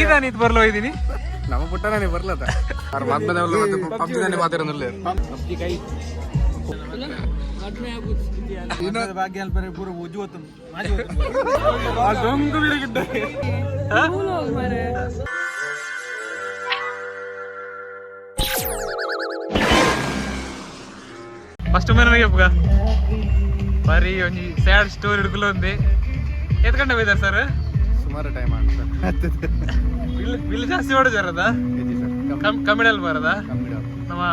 ಈದಾನಿತ್ ಬರ್ಲೋ ಇದ್ದೀನಿ. ನಮ್ಮ ಪುಟ್ಟನೇ ಬರ್ಲದ ಪಬ್ಜಿದಾನೆ ಮಾತಾಡೋದಿಲ್ಲ. ಫಸ್ಟ್ ಮೇಲೆ చెప్పుగా ಬಾರಿ ಒಂಜಿ ಸ್ಯಾಡ್ ಸ್ಟೋರಿ ಹಿಡ್ಕಲು ఉంది. ಎತ್ಕೊಂಡೆ ಹೋಯ್ದಾರ ಸರ್? ಸುಮಾರು ಟೈಮ್ ಆಗುತ್ತೆ ಸರ್. ಬಿಲ್ ಬಿಲ್ ಜಾಸ್ತಿ ಹೊಡೆದಾರದ? ಸರ್. ಕಮ್ಮಿಡಲ್ಲಿ ಬರದ. ನಮ್ಮ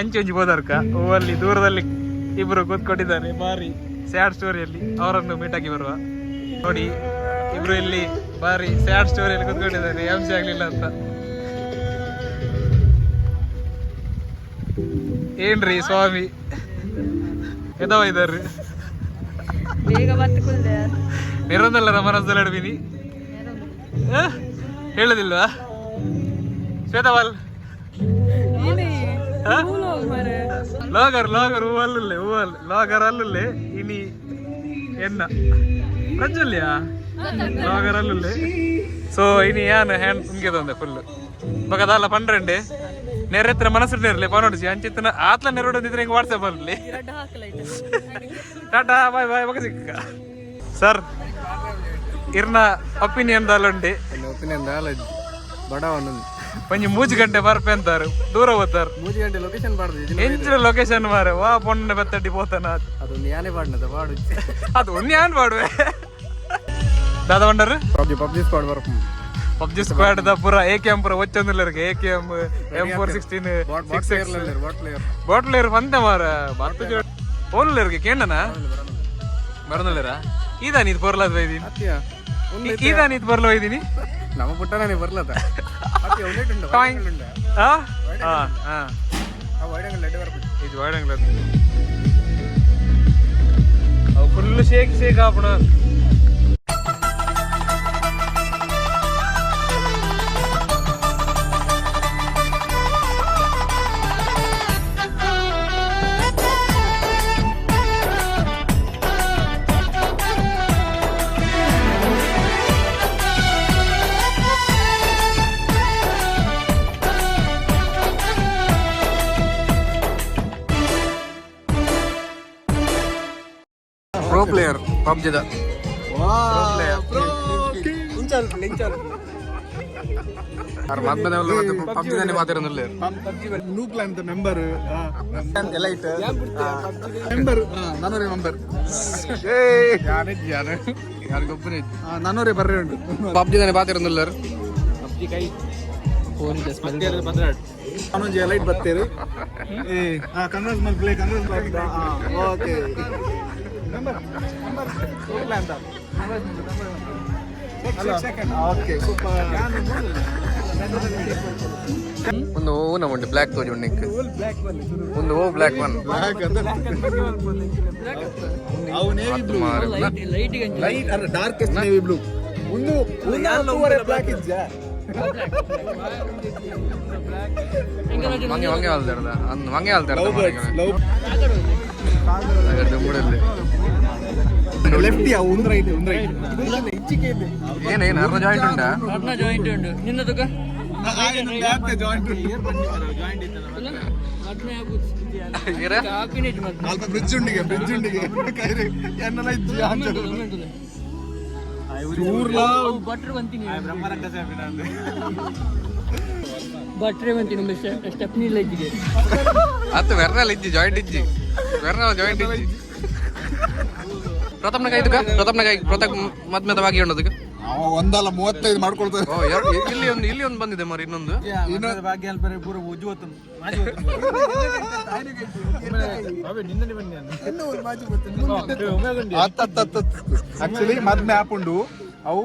ಅಂಚೆ ಒಂಜಿ ಬೋದರ್ಕ ಅಲ್ಲಿ ದೂರದಲ್ಲಿ ಇಬ್ಬರು ಕೂತ್ಕೊಂಡಿದ್ದಾರೆ ಬಾರಿ ಸ್ಯಾಡ್ ಸ್ಟೋರಿಯಲ್ಲಿ. ಅವರನ್ನು ಮೀಟ್ ಆಗಿ ಬರುವ. ನೋಡಿ, ಇಬ್ರು ಇಲ್ಲಿ ಬಾರಿ ಸ್ಯಾಡ್ ಸ್ಟೋರಿಯಲ್ಲಿ ಕೂತ್ಕೊಂಡಿದ್ದಾರೆ, ಎಂ ಸಿ ಆಗ್ಲಿಲ್ಲ ಅಂತ. ಏನ್ರಿ ಸ್ವಾಮಿ, ಎದವ ಇದಾರ್ರಿ? ಬೇಗ ಬತ್ತುಕುಲ್ದೆ. ನಿರಂದಲ್ಲ ರಮನಸಲ್ ಅಡ್ಬಿನಿ ಹೇಳುದಿಲ್ವಾ ಶ್ವೇತವಾಲ್? ಲಾಗರ್ ಲಾಗರ್ ಹೂವಲ್ಲುಲ್ಲೆ, ಹೂವಲ್ ಲಾಗರ್ ಅಲ್ಲುಲ್ಲೆ. ಇನಿ ಎನ್ನ ಪ್ರಜ್ವಲ್ಯಾ ಲಾಗರ್ ಅಲ್ಲುಲ್ಲೆ. ಸೊ ಇನಿ ಯಾನ್ ಹ್ಯಾಂಡ್ ಉಂಗೆದೊಂದೆ ಫುಲ್ ಬಗದಾಲ ಪನ್ರೆಂಡೆ ನೆರೆತ್ರ ಮನಸ್ಸು ನೆರಲೆ ಪನೋಡಿಸಿ ಅಂಚಿತ್ತನ ಆತ್ಲ ನೆರಡೊಂದಿದ್ರೆ ಹಿಂಗೆ ವಾಟ್ಸಪ್ ಅಲ್ಲಿ. Tata, bye bye. ಬಗ ಸಿಕ್ಕ ಸರ್, ಇರ್ನ ಒಪಿನಿಯನ್ ದಾಲುಂಡೆ? ಒಪಿನಿಯನ್ ದಾಲ ಬಡ ಒಂದೊಂದು. ಒಂಜಿ ಮೂಜಿ ಗಂಟೆ ಬರ್ಪೆ ಅಂತಾರೆ, ದೂರ ಹೋಗ್ತಾರೆ. 3 ಗಂಟೆ ಲೊಕೇಶನ್ ಬಾಡ್ದು. ಎಂಚಿನ ಲೊಕೇಶನ್ ಮಾರೆ? ವಾ ಪೊಣ್ಣ ಬೆತ್ತಡ್ಡಿ ಪೋತನ. ಅದೊಂದು ಯಾನೇ ಬಾಡ್ನದ ಬಾಡು. ಅದು ಒಂದು ಯಾನ್ ಬಾಡುವೆ ದಾದ ಬಂಡರು. ಪಬ್ಜಿ ಪಬ್ಜಿ ಸ್ಕ್ವಾಡ್ ಬರ್ಪು. ಪಬ್ಜಿ ಸ್ಕ್ವಾಡ್ the ಪೂರ ಎ ಕೆ ಎಂ ಪೂರ ಒಚ್ಚೊಂದಿಲ್ಲ. A K M, M4 16. Bot six player, bot player. Bottle ಬಂದೆ ಮಾರ ಬತ್ತು ಓನ್ಲೇರ್ಗೆ ಕೇಂಡನ ಬರನಲ್ಲೇರ. ಈದಾನಿ ಇದು ಬರ್ಲಾದ ಬೈದೀನಿ. ಅತ್ಯ. ಈದಾನಿ ಇದು ಬರ್ಲೋ ಇದ್ದೀನಿ. ನಮ್ಮ ಪುಟ್ಟನೇ ಬರ್ಲದ. ಅತ್ಯ, ಒಂದೇ ಉಂಟು. ಟಾಯಿಂಗ್. ಹಾ ಹಾ ಹಾ. ಆ ವೈಡ್ ಆಂಗಲ್ ಲೆಡ್ ಬರ್ಪು. ಇದು ವೈಡ್ ಆಂಗಲ್ ಅವು ಫುಲ್ ಶೇಕ್ ಶೇಕ್ ಆಪಣ. ಪ್ರೋ ಪ್ಲೇಯರ್, ಪಬ್ಜಿದ ಪಬ್ಜಿದಾನೆ ಮಾತಾಡೋದಿಲ್ಲ. ನೂಕ್ಲ ಅಂತ ಮೆಂಬರ್ ಎಲೈಟ್ ಮೆಂಬರ್, ನಾನೂರೇ ಮೆಂಬರ್. ಯಾರು ಯಾರಿಗೊಬ್ಬನೇ. ನಾನೂರೇ ಬರ್ರೆ ಉಂಟು. ಪಬ್ಜಿದಾನೆ ಮಾತಾಡೋದಿಲ್ಲ. ನಾನೊಂಜಿ ಎಲೈಟ್ ಬತ್ತೇರು. ಏ ಕಂಗ್ರೆಸ್ ಮಲ್ ಪ್ಲೇ, ಕಂಗ್ರೆಸ್. ಓಕೆ, ಮೆಂಬರ್ ಮೆಂಬರ್ ನೂಕ್ಲ ಅಂತ. Okay, super. ಒಂದು ಓ ನಮ್ಮ ಬ್ಲ್ಯಾಕ್ ತೋಜಿ ಉಂಡು ನಿಂಕ್. ಒಂದು ಓ ಬ್ಲ್ಯಾಕ್ ಒನ್. ಅವು ನೇವಿ ಬ್ಲೂ ಲೈಟ್ ಅಂದ್ರೆ ಡಾರ್ಕೆಸ್ಟ್ ನೇವಿ ಬ್ಲೂ. ಒಂದು ಒಂದು ಬ್ಲ್ಯಾಕ್ ಇಜ್ಜಾ? ಮಂಗೆ ಮಂಗೆ ಆಲ್ತಾರದ ಅಂದ್ ಮಂಗೆ ಆಲ್ತಾರ. Love birds love. ದುಂಬುಡಲ್ಲಿ. ಲೆಫ್ಟ್ ಯಾವ? ಒಂದು ರೈಟ್, ಒಂದು ರೈಟ್. ಇಚ್ಚಿಕೆ ಇದೆ. ಏನೇನು ಅರ್ಧ ಜಾಯಿಂಟ್ ಉಂಟಾ? ಅರ್ನ ಜಾಯಿಂಟ್ ಉಂಟು ನಿನ್ನದಕ್ಕ. ಜಾಯಿಂಟ್. ಇರ. ಅಲ್ಪ ಬ್ರಿಡ್ಜ್ ಉಂಡಿಗೆ, ಬ್ರಿಡ್ಜ್ ಉಂಡಿಗೆ ಕೈರಿ ಎನ್ನಲ ಇಜ್ಜಿ ಆಂಚಲು. ಚೂರ್ಲಾ. ಬಟ್ರ್ ಬಂತೀನಿ, ಬಟ್ರೆ ಬಂತೀನಿ, ಸ್ಟೆಪ್ನಿ ಲೈಟ್ಗೆ. ಅತ್ತು ವೆರ್ನಲ್ ಇಜ್ಜಿ, ಜಾಯಿಂಟ್ ಇಜ್ಜಿ, ವೆರ್ನಲ್ ಜಾಯಿಂಟ್ ಇಜ್ಜಿ. ಪ್ರತಾಪ್ನ ಕಾಯ್ದುಕ, ಪ್ರತಾಪ್ನ ಕಾಯಿ, ಪ್ರತಾಪ್ ಮದ್ಮೆದವಾಗಿ ಉಂಡದಕ್ಕೆ. ಅವ ಒಂದಲ್ಲ 35 ಮಾಡ್ಕೊಳ್ತಾರೆ. ಓ, ಎರಡು ಇಲ್ಲಿ ಒಂದು, ಇಲ್ಲಿ ಒಂದು ಬಂದಿದೆ ಮರಿ ಇನ್ನೊಂದು. ಆಕ್ಚುಲಿ ಮದ್ಮೆ ಆಪುಂಡು. ಅವು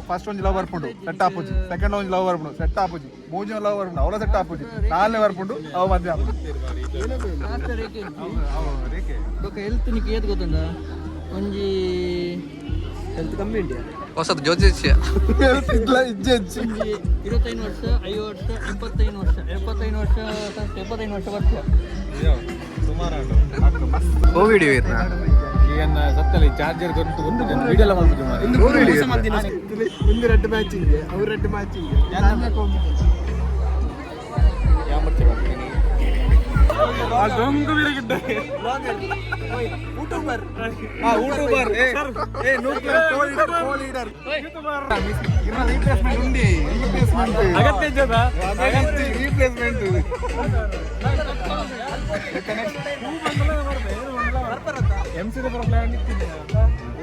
ಫಸ್ಟ್ ಒಂಜಿ ಲವ್ ಬರ್ಪುಂಡು, ಸೆಟ್ ಆಪುಜಿ. ಸೆಕೆಂಡ್ ಒಂಜಿ ಲವ್ ಬರ್ಪುಂಡು, ಸೆಟ್ ಆಪುಜಿ. ಮೂಜಿ ಲವ್ ಬರ್ಪುಂಡು, ಅವಳ ಸೆಟ್ ಆಪುಜಿ. ನಾಲ್ನೇ ಬರ್ಪುಂಡು, ಅವು ಮದ್ವೆ ಆಪುಂಡು. ಬೊಕ ಹೆಲ್ತ್ ನಿಕ್ ಏತ್ ಗೊತ್ತುಂಡ? ಒಂಜಿ ಹೆಲ್ತ್ ಕಮ್ಮಿ ಉಂಟು. ಹೊಸದು ಜ್ಯೋತಿಷ್ಯ. ಇದ್ಲ ಇಜ್ಜೆ ಇಜ್ಜಿ. ಒಂಜಿ 25 ವರ್ಷ, 5 ವರ್ಷ, 25 ವರ್ಷ, 75 ವರ್ಷ, 75 ವರ್ಷ ವರ್ಷ. ಓ ವಿಡಿಯೋ ಇರ್ನ. ಸತ್ತಲೆ ಚಾರ್ಜರ್ ಗೊತ್ತು ಗೊತ್ತು ವಿಡಿಯೋ ಎಲ್ಲ ಮಾಡ್ಬೋದು. ಒಂದು ರೆಡ್ ಮ್ಯಾಚಿಂಗ್, ಅವ್ರು ರೆಡ್ ಮ್ಯಾಚಿಂಗ್. ಅಗತ್ಯ ಇದ್ದದಾ? ರೀಪ್ಲೇಸ್ಮೆಂಟ್. ಎಂ ಸಿ ಪ್ಲಾನ್ ಇತ್ತಿದ್ದೆ.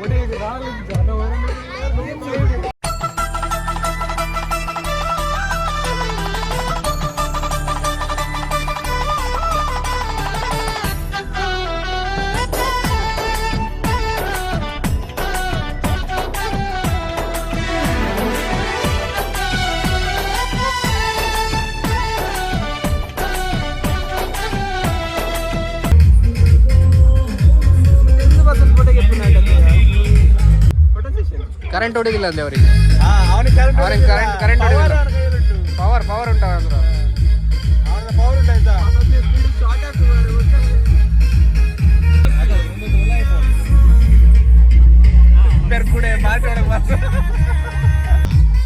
ಓಡಿ ಕರೆಂಟ್ ಹೊಡಿಗಿಲ್ಲ ಅಂದೆ ಅವರಿಗೆ. ಅವ್ರಿಗೆ ಕರೆಂಟ್ ಕರೆಂಟ್ ಹೊಡಿಗಿಲ್ಲ. ಪವರ್ ಪವರ್ ಉಂಟಾ ಅಂದ್ರೆ. ಪವರ್ ಉಂಟಾಯ್ತಾ? ಪೆರ್ಕುಡೆ ಮಾತಾಡಕ್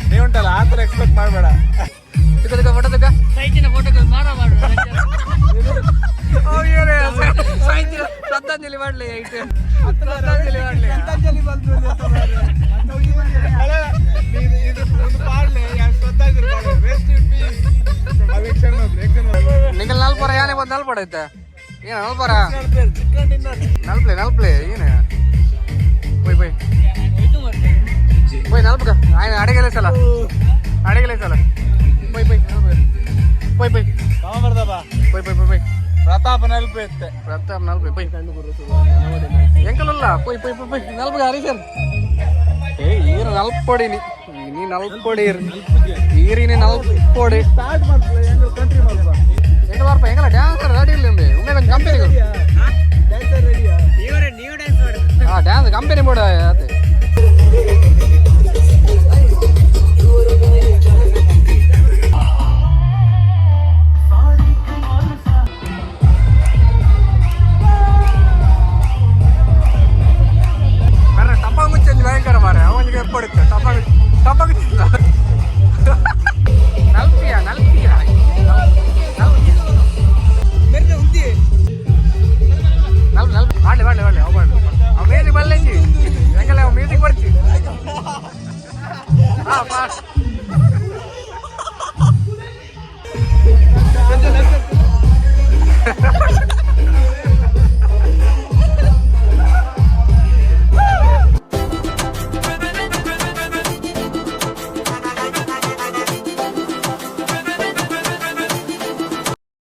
ನೀವು ಉಂಟಲ್ಲ, ಆ ಥರ ಎಕ್ಸ್ಪೆಕ್ಟ್ ಮಾಡಬೇಡ. ತಿಕ್ಕ ತಿಕ್ಕ ಫೋಟೋ ತಿಕ್ಕ. ಸೈಟಿನ ಫೋಟೋಗಳು ಮಾರ ಮಾಡುವ. ಶ್ರದ್ಧಾಂಜಲಿ ಮಾಡ್ಲಿ ಐತೆ, ಶ್ರದ್ಧಾಂಜಲಿ ಮಾಡ್ಲಿ. ನಿಂಗಲ್ ನಲ್ಪರ ಯಾನೆ ಬಂದು ನಲ್ಪಡ ಐತೆ. ಏನ ನಲ್ಪರ ನಲ್ಪ್ಲೆ ನಲ್ಪ್ಲೆ ಏನ ಪೋಯ್ ಪೋಯ್ ಪೋಯ್ ನಲ್ಪಕ ಆಯ್ನ ಅಡಿಗೆಲೆ ಸಲ ಅಡಿಗೆಲೆ ಸಲ ಪೋಯ್ ಪೋಯ್ ಪೋಯ್ ಪೋಯ್ ಪೋಯ್ ಪೋಯ್ ಪೋಯ್ ಪೋಯ್. ಪ್ರತಾಪ ನಲ್ಪು ಇತ್ತೆ. ಪ್ರತಾಪ್ ನಲ್ಪೆ ಪೋಯ್ ಎಂಕಲಲ್ಲ ಪೋಯ್ ಪೋಯ್ ಪೋಯ್ ಪೋಯ್ ನಲ್ಪಗ ಹರೀಶನ್. ಏ ಈರ ನಲ್ಪೊಡಿ ನೀ ನೀ ನಲ್ಪೊಡಿ ಈರಿನಿ ನಲ್ಪೊಡಿ. ಸ್ಟಾರ್ಟ್ ಮಾಡ್ತಾರೆ, ಹೆಂಗ್ ಕಂಟ್ರಿ ಮಾಡ್ಪ. ಎಂಗ ಬರ್ಪ ಎಂಗಲ ಡ್ಯಾನ್ಸ್ ರೆಡಿ ಇಲ್ಲ ಉಂಬೆ ಉಂಬೆ కొంచెం ಕಂಪೆನಿ. ಡ್ಯಾನ್ಸರ್ ರೆಡಿಯಾ? ಆ ಡ್ಯಾನ್ಸ್ ಕಂಪೆನಿ ಬೋಡ ಆತೆ.